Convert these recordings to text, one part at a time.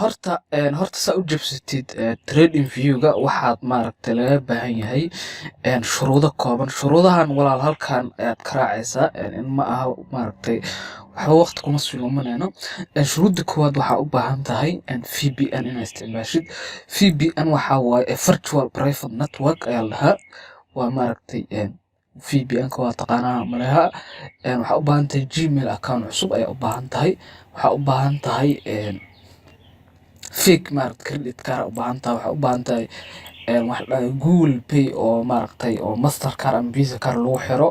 Horta saa u jabsatid trading view-ga, waxaad maaragtay laga baahan yahay shuruudo kooban. Shuruudahan, walaal, halkan ayaad ka raacaysaa. In ma aha maaragtay waxba waqti kuma sii luminayno. Shuruudda koowaad, waxaa u baahan tahay VPN inaad isticmaashid. VPN waxaa waaye virtual private network ayaa la dhahaa. Waa maaragtay VPN-ka waa taqaanaa maleha. Waxaa u baahan tahay Gmail account cusub ayaa u baahan tahay. Waxaa u baahan tahay fake maaragtay credit card u baahan tahay. Waxaa u baahan tahay waxa la dhahay Google Pay oo maaragtay oo Mastercard ama Visa card lagu xiro.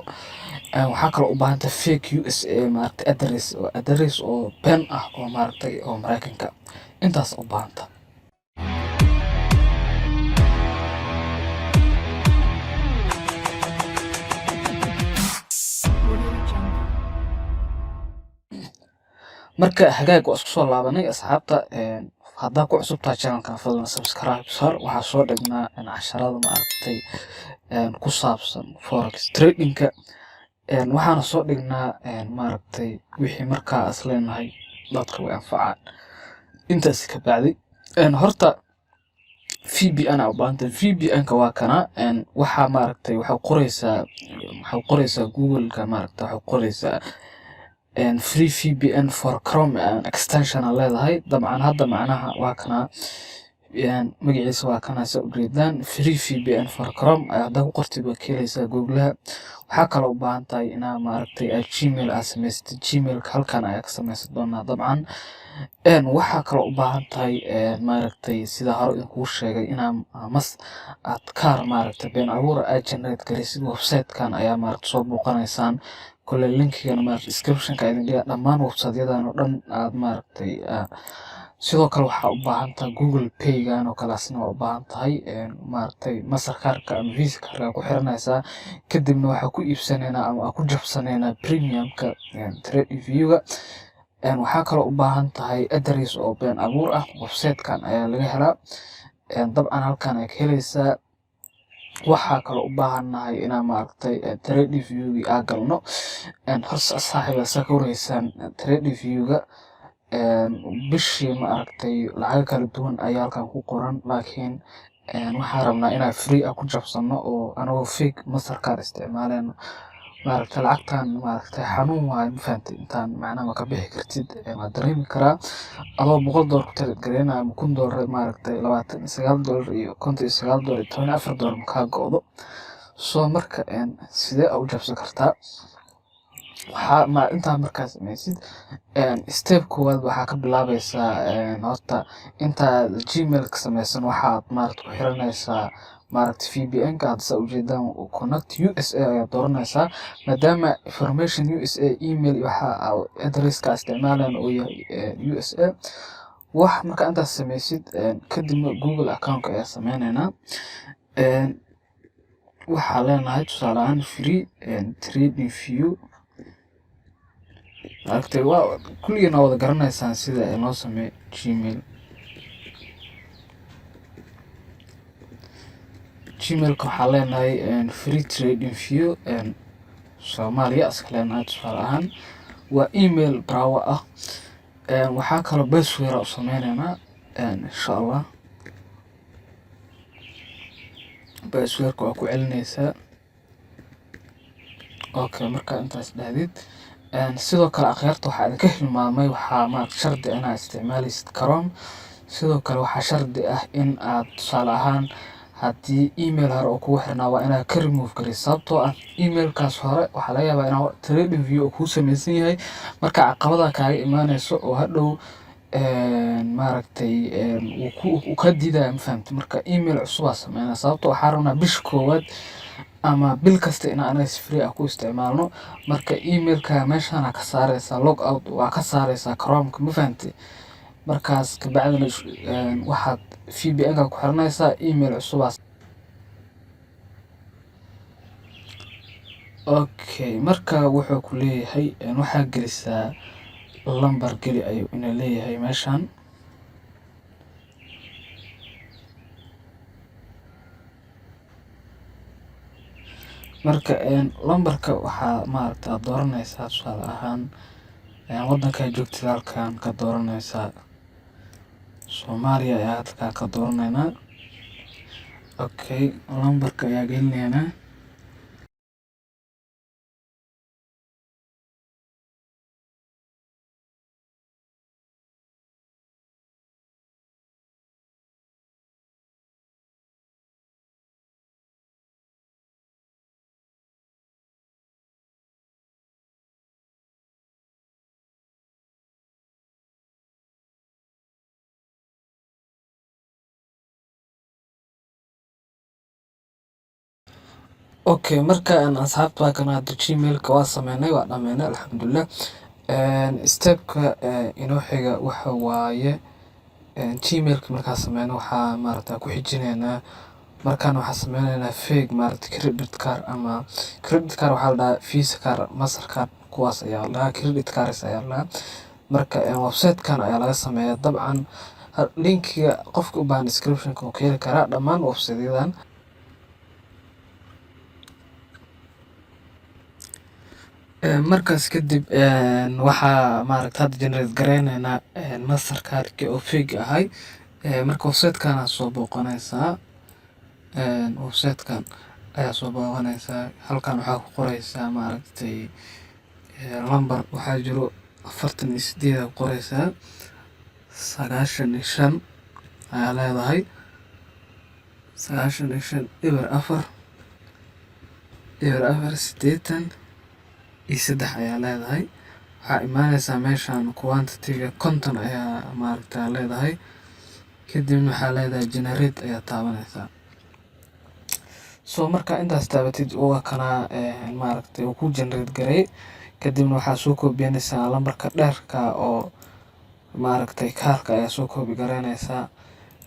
Waxaa kaloo u baahan tahay fake USA maaragtay address, oo address oo been ah oo maaragtay oo Mareykanka. Intaas u baahan tahay. Audio Jungle. Marka hagaag, waa isku soo laabanay, asxaabta. Haddaa ku cusub tahay channelkan, fadlan subscribe saar. Waxaa soo dhignaa casharada maaragtay ku saabsan forex tradingka. Waxaana soo dhignaa maaragtay wixii markaa is leenahay dadka way anfacaan. Intaas ka bacdi, horta VPN aa u baahan tahay. VPN-ka waa kana. Waxaa maaragtay waxaa qoraysaa Google-ka, maaragtay waxaa qoraysaa free VPN for Chrome extension aa leedahay. Dabcan hadda macnaha waa kana, magaciisa waa kana, saa ujeedaan, free VPN for Chrome ayaa haddaa ku qortid waa ka helaysaa Googlaha. Waxaa kaloo u baahan tahay inaa maaragtay aad Gmail aad samaysatid. Gmailka halkan ayaa ka samaysan doonaa dabcan. Waxaa kaloo u baahan tahay maaragtay sida hore idinkugu sheegay inaa mas aad kaar maaragtay been abuur aad generate garaysid. Website-kan ayaa maaragtay soo booqanaysaan. Kolley linkigana maaragtay description-ka idin dhigaa dhammaan website-yadan oo dhan aad maaragtay. Sidoo kale waxaa u baahan tahay Google Pay-gan oo kale, asna waa u baahan tahay. Maaragtay Mastercard-ka ama Visa card-ka ku xiranaysaa, kadibna waxaa ku iibsanaynaa ama ku jabsanaynaa premium-ka trade view-ga. Waxaa kaloo u baahan tahay address oo been abuur ah. Website-kan ayaa laga helaa dabcan, halkan ayaa ka helaysaa. Waxaa kaloo u baahannahay inaan maaragtay trade view-gii aa galno. Horta saaxiib, saa ka wareysaan trade view-ga, bishii maaragtay lacago kala duwan ayaa halkan ku qoran, laakiin waxaan rabnaa inaan free ah ku jabsano oo anagoo fake Mastercard isticmaaleyno. Maaragtay lacagtan maaragtay xanuun waaye, ma fahantay? Intaan macnaha ma ka bixi kartid. Waa dareemi karaa adoo $100 ku trade gareynayo ama $1000, maaragtay $29 iyo $59 iyo $14 ma kaa go'do. So marka sidee u jabsan kartaa? Waxaa ma intaa markaa sameysid, step koowaad waxaa ka bilaabaysaa horta intaad Gmail ka sameysan, waxaad maaragtay ku xiranaysaa maaragtay VPN-ka. Hadda saa ujeedaan, connect USA ayaa dooranaysaa, maadaama information USA, email iyo waxa addresska isticmaalaan uu yahay USA. Wax marka intaas sameysid kadibna Google account ayaa sameyneynaa. Waxaa leenahay tusaale ahaan free trading view. Maaragtay waa kulligiin waa wada garanaysaan sida loo sameeyo Gmail. Gmailka waxaa leenahay free trading view Soomaaliya iska leenahay tusaale ahaan. Waa email bravo ah. Waxaa kaloo password u sameyneynaa insha Allah. Passwordka waa ku celinaysaa. Okay, markaa intaas dhahdid, sidoo kale akhyaarta waxaa idinka hilmaamay, waxaa maaragtay shardi ah inaad isticmaaleysid Chrome. Sidoo kale waxaa shardi ah in aad tusaale ahaan haddii email hore oo kugu xirnaa, waa inaad ka remove gareysid, sababtoo ah emailkaas hore waxaa laga yaabaa inaa trading view uu kuu sameysan yahay. Marka caqabada kaaga imaaneyso oo hadhow maaragtay wuu ka diidaya, ma fahamtay? Marka email cusub aa sameynaya, sababtoo waxaa rabnaa bisha koowaad ama bil kasta inaan anaga si free ah ku isticmaalno. Marka emailka meeshaan ka saareysaa, log out waa ka saareysaa Chromeka, ma fahantay? Markaas kabacdina waxaad VPN ka ku xiranaysaa email cusub aa. Okay, marka wuxuu ku leeyahay waxaa gelisaa lambar, geli ayuu ina leeyahay meeshaan. Marka lambarka waxaa maaragta aad dooranaysaa tusaale ahaan wadankaa joogtid halkan ka dooranaysaa. Soomaaliya ayaa halkaa ka dooraneynaa. Okay, lambarka ayaa gelineynaa. Okay, marka asxaabta, waa kana hadda Gmailka waa sameynay, waa dhameynay, alxamdulilah. Stepka inoo xiga waxa waaye, Gmailka markaa sameyno, waxaa maaragta ku xijineynaa, markaan waxaa sameyneynaa fake maaragta credit card ama credit card waxaa la dhahaa Visa card, Mastercard, kuwaas ayaa la dhahaa, credit cards ayaa la dhahaa. Marka website-kan ayaa laga sameeyaa. Dabcan linkiga qofka u baahan description-ka uu ka heli karaa dhammaan website-yadan. Markaas kadib waxaa maaragta hadda generate gareyneynaa Mastercard-ki oo fake ahay. Marka website-kan aad soo booqanaysaa, website-kan ayaa soo booqanaysaa. Halkan waxaa ku qoreysaa maaragtay lambar waxaa jiro 48 aad qoreysaa, 95 ayaa leedahay, 95 04 04 83 ayaa leedahay. Waxaa imaaneysaa meeshan, quantity-ga 50 ayaa maaragta leedahay. Kadibna waxaa leedahay generate ayaa taabaneysaa. So marka intaas taabatid, waa kana maaragtay uu ku generate gareey. Kadibna waxaa soo koobiyanaysaa lambarka dheerka oo maaragtay kaarka ayaa soo koobi gareynaysaa.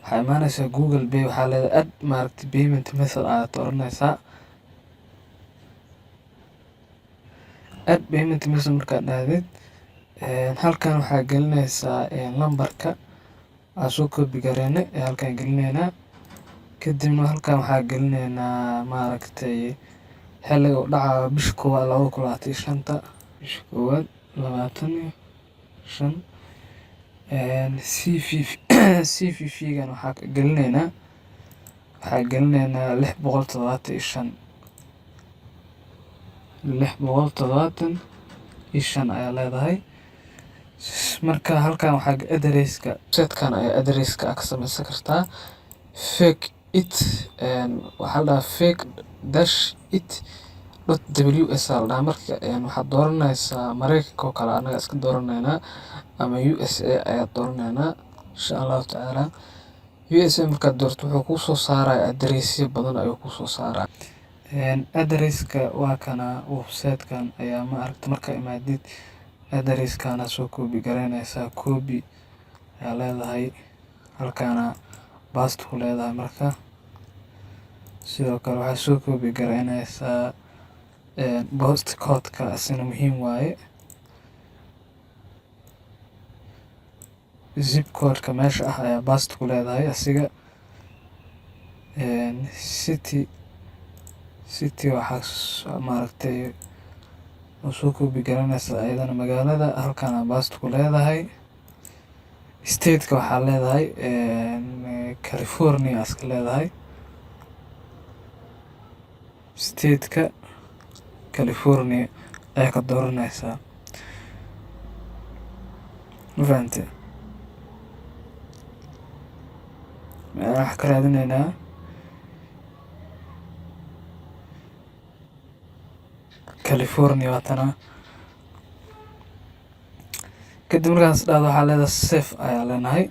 Waxaa imaaneysaa Google Pay, waxaa leedahay add maaragtay payment method ayaad dooranaysaa. Add payment method markaad dhahdid, halkan waxaa gelinaysaa lambarka aan soo koobi gareynay ee halkan gelineynaa. Kadibna halkan waxaa gelineynaa maaragtay xilliga uu dhacayo, bisha koowaad 2025-ta, bisha koowaad 25. CVV gan waxaa gelineynaa 675, 675 ayaa leedahay. Marka halkan waxaa addresska website-kan ayaa addresska ka sameysan kartaa. Fake it waxaa la dhahaa fake-it.ws aa la dhahaa. Marka waxaad dooranaysaa Mareykanka oo kale, anaga iska dooraneynaa, ama USA ayaa dooraneynaa insha Allahu tacaala. USA markaad doorto, wuxuu kuu soo saaraya addressyo badan ayuu kusoo saaraa. Addresska waa kana, website-kan ayaa maaragta. Markaa imaadid, addresskana soo copy gareynaysaa, copy ayaa leedahay, halkaana paste ku leedahay. Marka sidoo kale waxaa soo copy gareynaysaa post code-ka, isna muhiim waaye. Zip code-ka meesha ah ayaa paste ku leedahay asiga. City waxaa maaragtay oo soo copy gareynaysaa ayadana magaalada, halkaana paste ku leedahay. State-ka waxaa leedahay California iska leedahay, state-ka California ayaa ka dooranaysaa. Ma fahante? Waxaa ka raadineynaa California, waa tana. Kadib markaas dhahdo, waxaa leedahay save ayaa leenahay,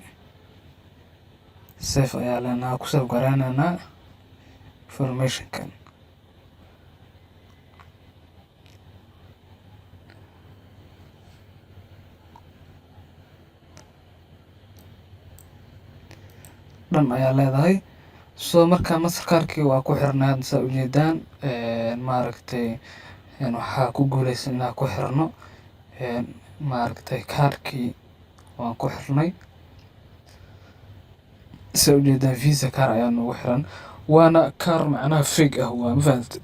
save ayaa leenahay, ku save gareyneynaa information-kan. Dhan ayaa leedahay. So marka Mastercard-kii waa ku xirnay hadda, saa ujeedaan. Maaragtay waxaa ku guuleysan inaan ku xirno maaragtay kaarkii, waan ku xirnay. Saa ujeedaan, Visa card ayaa noogu xiran, waana kaar macnaha fake ah waa. Ma fahantay?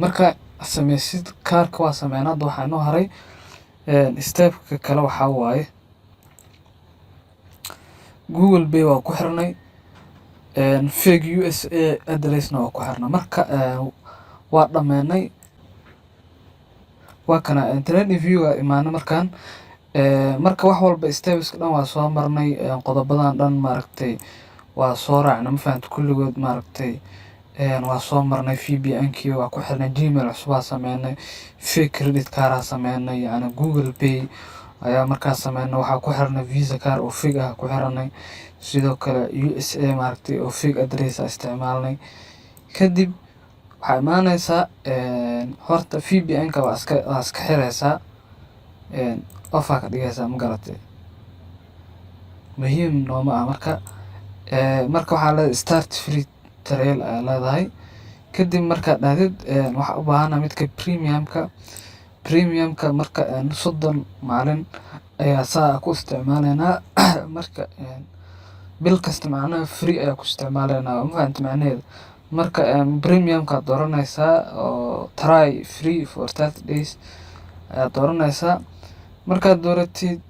Marka sameysid kaarka, waa sameynaa. Hadda waxaa inoo haray stepka kale, waxaa waaye Google Pay waa ku xirnay, fake USA addressna waa ku xirnay. Marka waa dhameenay. Waa kana Trading View aa imaanay markaan. Marka wax walba, steps dhan waa soo marnay, qodobadan dhan maaragtay waa soo raacnay, ma fahamtay? Kulligood maaragtay waa soo marnay. VPN kii waa ku xirnay, Gmail cusub aa sameynay, fake credit card aa sameynay, yacni Google Pay ayaa markaas sameynay. Waxaa ku xirnay Visa card oo fake ah ku xiranay. Sidoo kale USA maaragtay oo fake address aa isticmaalnay. Kadib waxaa imaaneysaa, horta VPN ka waa iska xireysaa, off aa ka dhigeysaa, ma garatay? Muhiim nooma ah. Marka waxaa leedahay "start free trial" ayaa leedahay. Kadib markaad dhahdid, waxaa u baahanahay midka premiumka. Premiumka marka 30 maalin ayaa saa ku isticmaaleynaa. Marka bil kasta macnaha free ayaa ku isticmaaleynaa, ma fahamtay macnaheeda? Marka premiumka dooranaysaa oo "try free for 30 days" ayaa dooranaysaa. Markaad dooratid,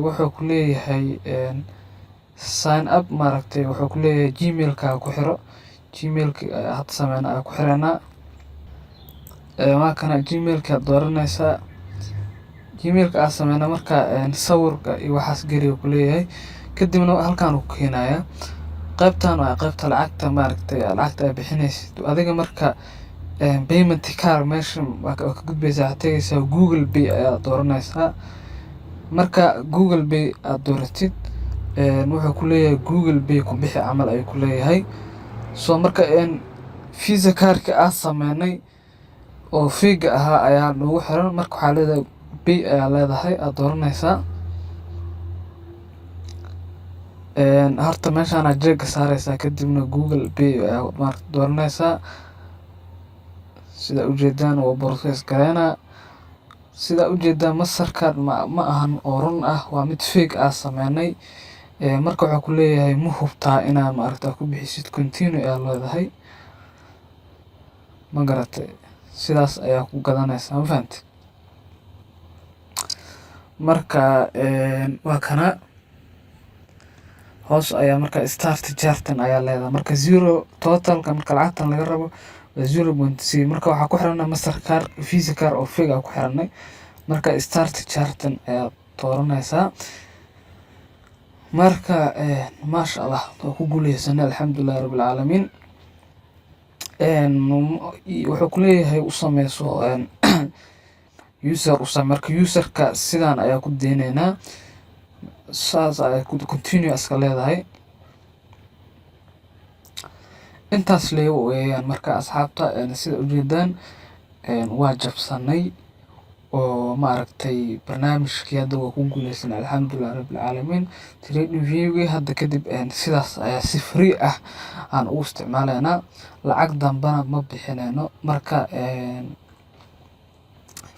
wuxuu ku leeyahay "sign up". Maaragtay, wuxuu ku leeyahay Gmailkaaga ku xiro. Gmailka ayaa hadda sameyna ayaa ku xiranaa. Waa kana, Gmailka dooranaysaa, Gmailka aad sameyna. Marka sawirka iyo waxaas geli uu ku leeyahay. Kadibna halkaan uu ku keenayaa. Qaybtan waa qaybta lacagta, maaragtay, lacagta aad bixinaysid adiga. Marka payment card meesha waa ka gudbaysaa, waxaad tegaysaa Google Pay ayaa dooranaysaa. Marka Google Pay aad dooratid, wuxuu ku leeyahay "Google Pay ku bixi" camal ayuu ku leeyahay. So marka Visa cardka aad sameynay oo fake ahaa ayaa nagu xiran. Marka waxaa leedahay "pay" ayaa leedahay, aad dooranaysaa. Horta meeshaan aad check saareysaa, kadibna Google Pay ayaa maaragta dooranaysaa. Sida ujeedaan, waa process gareynaa. Sida ujeedaan, Mastercard ma ahan oo run ah, waa mid fake ah sameynay. Marka wuxuu ku leeyahay, "Ma hubtaa inaa maaragta ku bixisid?" "Continue" ayaa leedahay, ma garatay? Sidaas ayaa ku gadanaysaa, ma fahamtay? Marka waa kana hoos ayaa. Marka "start charting" ayaa leedahay. Marka zero totalka, marka lacagtan laga rabo waa 0.c. Marka waxaa ku xiranay Mastercard, Visa card oo fake ah ku xiranay. Marka "start charting" ayaa dooranaysaa. Marka maasha Allah, waa ku guuleysanay, alxamdulillahi rabbil caalamiin. Wuxuu ku leeyahay u sameyso user, u samey. Marka userka sidaan ayaa ku deyneynaa, saas ayaa ku "continue" iska leedahay. Intaas lee weeyaan. Marka asxaabta, sida ujeedaan, waa jabsanay oo maaragtay barnaamijkii hadda waa ku guuleysanay, alxamdulillahi rabbil caalamiin. Trading Viewgii hadda kadib sidaas ayaa si free ah aan ugu isticmaaleynaa, lacag dambana ma bixineyno. Marka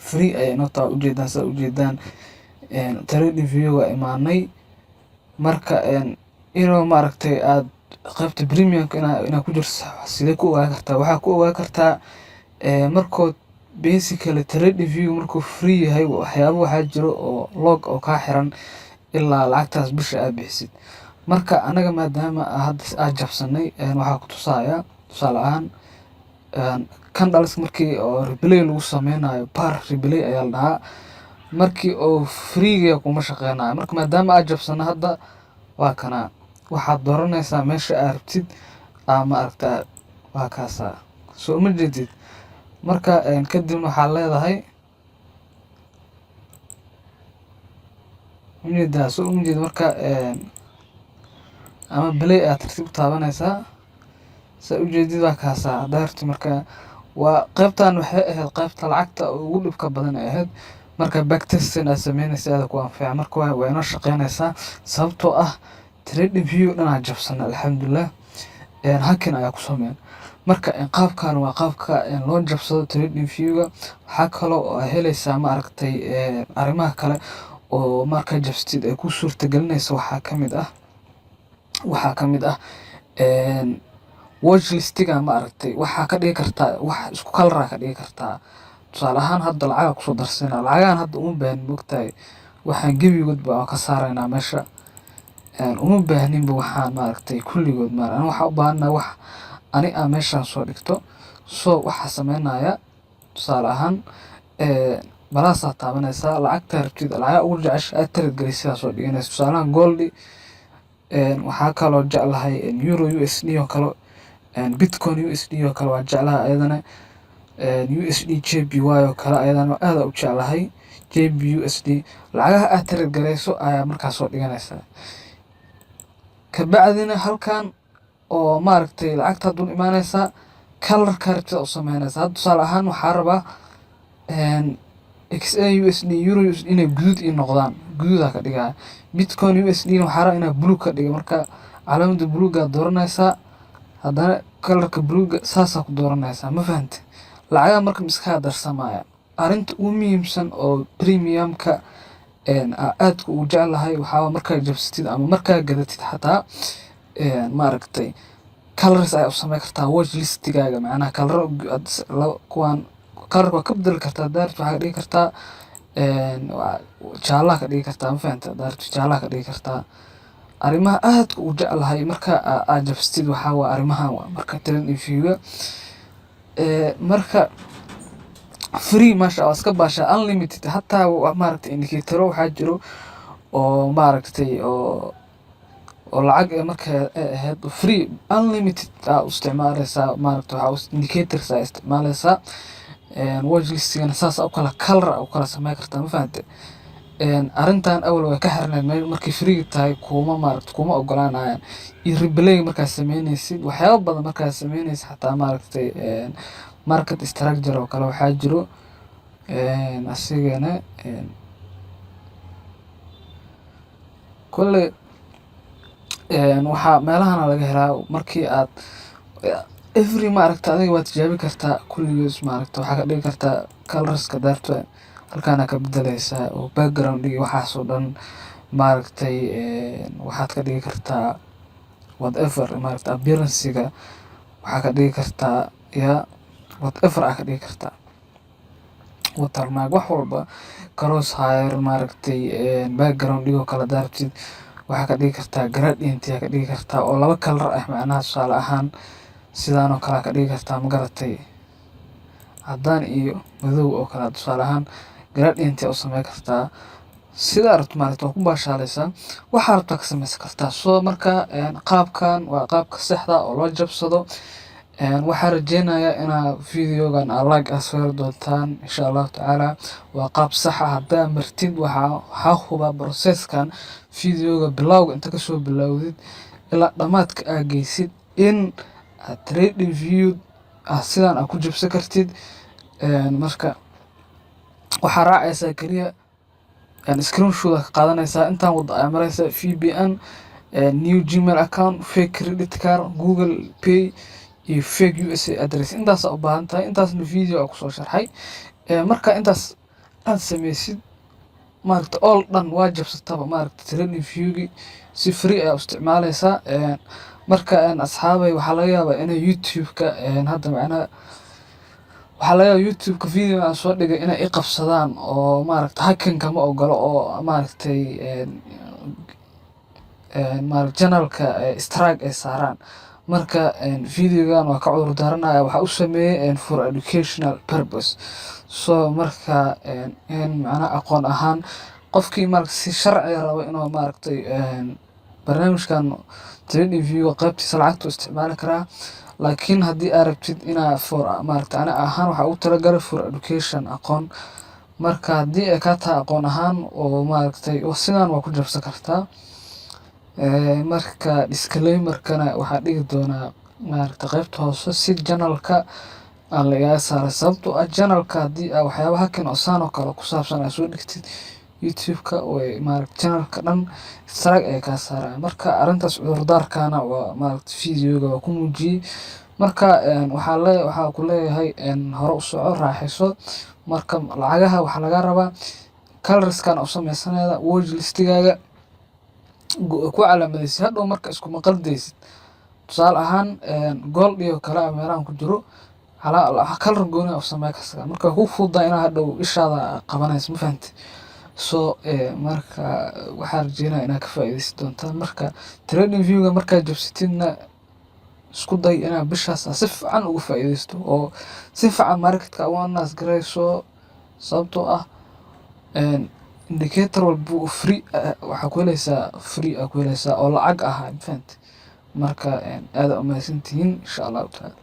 free ayay noo tahay, ujeedaan, sida ujeedaan, Trading View waa imaanay. Marka inuu maaragtay aad qaybta premiumka inaa ku jirto sidee ku ogaan kartaa? Waxaa ku ogaan kartaa markood basically Trading View markuu free yahay, waxyaabo waxaa jiro oo log oo kaa xiran ilaa lacagtaas bisha aad bixisid. Marka anaga maadaama hadda aad jabsanay, waxaa ku tusaaya tusaale ahaan candles markii oo replay lagu sameynayo, bar replay ayaa la dhahaa. Markii oo freega kuma shaqeynayo. Marka maadaama aad jabsano hadda, waa kana, waxaad dooranaysaa meesha aad rabtid aa maaragta. Waa kaasa, soo uma jeedid? Marka kadibna waxaad leedahay, ujeedaa, soo uma jeedid? Marka ama play aad tartiib u taabanaysaa. Saa ujeedid, waa kaasa haddaa rabtid. Marka waa qaybtan, waxay ahayd qaybta lacagta ugu dhibka badan ay ahayd. Marka backtesting aad sameynaysa aada ku anfaca. Marka waa inoo shaqeynaysaa, sababtoo ah Trading View dhan aa jabsana, alxamdulilah, hacking ayaa ku sameyn. Marka qaabkan waa qaabka loo jabsado Trading Viewga. Waxaa kaloo oo helaysaa maaragtay arrimaha kale oo markaa jabsatid ay ku suurtagelinayso. Waxaa kamid ah watchlistiga, maaragtay, waxaa ka dhigi kartaa wax isku colour aa ka dhigi kartaa. Tusaale ahaan, hadda lacagaa kusoo darsana, lacagahan hadda uma baahan, moogtahay? Waxaan gebigoodba waan ka saaraynaa meesha. Uma baahninba waxaan, maaragtay, kulligood. Maar ani waxaa u baahanahay wax ani aan meeshaan soo dhigto. So waxaa sameynaya, tusaale ahaan, plus-aa taabanaysaa, lacagta rabtid, lacagaha ugu jecesha aad trade gelisaa soo dhiganaysa. Tusaale ahaan, goldi, waxaa kaloo jeclahay euro USD oo kale, Bitcoin USD oo kale waa jeclahay ayadana, USD JPY oo kale ayadana aad u jeclahay, JP USD. Lacagaha aad trade gareyso ayaa markaas soo dhiganaysaa. Kabacdina halkan oo, maaragtay, lacagta dul imaanaysaa, colorka rabtid u sameynaysaa. Hadda tusaale ahaan waxaa rabaa XA USD, euro USD inay guduud ii noqdaan, guduudaa ka dhigaya. Bitcoin USD na waxaa rabaa inaa blue ka dhigo. Marka calaamada buluugaa dooranaysaa, haddana colorka buluuga saasaa ku dooranaysaa. Ma fahante? Lacagaha marka miskaga darsamaya. Arrinta ugu muhiimsan oo premiumka aadka ugu jeclahay waxaa markaa jabsatid ama markaa gadatid xataa, maaragtay, colors ayaa u sameyn kartaa watch listigaaga. Macnaha coloro kuwaan colorka waa ka bedeli kartaa. Haddaa rabtid waxaa ka dhigi kartaa jaalaha ka dhigi kartaa. Ma fahante? Haddaa rabtid jaalaha ka dhigi kartaa. Arrimaha aadka ugu jeclahay marka aad jabsatid waxaa waa arrimahan, waa marka TradingView-ga. Marka free, maasha Allah, iska baasha, unlimited. Hataa, maaragtay, indicatoro waxaa jiro oo, maaragtay, oo lacag marka ay ahayd free, unlimited aa u isticmaaleysaa. Maaragtay, waxaa indicators aa isticmaaleysaa, watch listigana saas u kala color u kala sameyn kartaa. Ma fahante? Arrintan awal way ka xirneyd meel markay free tahay, kuma, maaragtay, kuma ogolaanayaan. Iyo replay markaad sameyneysid, waxyaabo badan markaad sameyneysid, xataa, maaragtay, market structure oo kale waxaa jiro asigana. Kolley waxaa meelahana laga helaa markii aad every, maaragta, adiga waa tijaabi kartaa kulligood. Maaragta, waxaa ka dhigi kartaa colorska daarta, halkaana ka bedeleysaa oo background iyo waxaas oo dhan. Maaragtay, waxaad ka dhigi kartaa whatever. Maaragta, appearance-ga waxaa ka dhigi kartaa ya whatever aa ka dhigi kartaa, watermark, wax walba, cross hair, maaragtay, background oo kale daartid waxaa ka dhigi kartaa, gradient yaa ka dhigi kartaa oo laba color ah. Macnaha, tusaale ahaan, sidaan oo kale ka dhigi kartaa, ma garatay? Cadaan iyo madow oo kale, tusaale ahaan, gradient yaa u sameyn kartaa. Sidaa rabto, maaragta, waa ku baashaaleysaa, waxaa rabtaa ka sameysan kartaa. So marka qaabkan waa qaabka saxda oo loo jabsado. Waxaa rajeynayaa inaa videogan aa like aa saari doontaan, insha Allahu tacaala. Waa qaab sax ah haddaa martid. Waxaa hubaa processkan videoga bilowga inta kasoo bilowdid ilaa dhamaadka aa geysid in aad TradingView ah sidaan aa ku jabsan kartid. Marka waxaa raacaysaa keliya screenshot ka qaadanaysaa intaan wada ayaa maraysa: VPN, new Gmail account, fake credit card, Google Pay iyo fake USA address. Intaasaa u baahan tahay, intaasna video aa kusoo sharxay. Marka intaas aad sameysid, maaragta, all dhan waa jabsataba. Maaragta, TradingView-gi si free ayaa u isticmaaleysaa. Marka, asxaabay, waxaa laga yaabaa inay YouTube-ka hadda, macnaha, waxaa laga yaabaa YouTube-ka video aan soo dhigay inay i qabsadaan oo, maaragta, hacking-ka ma ogolo oo, maaragtay, maaragta, channelka strike ay saaraan. Marka videogan waa ka cudur daaranaya. Waxaa u sameeyey for educational purpose. So marka in macnaha aqoon ahaan qofkii, maaragta, si sharci rabo inuu, maaragtay, barnaamijkan TradingView qaybtiisa lacagta u isticmaali karaa. Laakiin haddii aad rabtid inaa for, maaragta, ani ahaan waxaa ugu talagalay for education, aqoon. Marka haddii ay kaa tahay aqoon ahaan oo, maaragtay, sidaan waa ku jabsan kartaa. Marka disclaimer-kana waxaa dhigi doonaa, maaragta, qaybta hoose si channelka aan la igaga saaray, sababtoo ah channelka haddii aa waxyaaba hacking oo saan oo kale ku saabsan aad soo dhigtid YouTube-ka, way, maaragta, channelka dhan strike ay kaa saarayaan. Marka arrintaas cudurdaarkana waa, maaragta, videoga waa ku muujiyey. Marka waxaa ku leeyahay hore u soco, raaxayso. Marka lacagaha waxaa laga rabaa colorskan u sameysanayda watch listigaaga ku calaamadaysid. Hadhow marka iskuma qaldaysid. Tusaale ahaan, gold iyo kale ama meelahan ku jiro color gooni u samey kartaa. Marka ku fududaa inaa hadhow ishaada qabanayso. Ma fahanti? So marka waxaan rajeynaya inaad ka faa'iideysan doontaan. Marka Trading View-ga markaad jabsatidna, isku day inaad bishaas si fiican uga faa'iideysto oo si fiican marketka uga analyse gareyso, sababtoo ah indicator walba oo free waxaa ku heleysaa, free aa ku heleysaa oo lacag ah, ma fahanti? Marka aad aa umahadsantihiin, insha Allahu taala.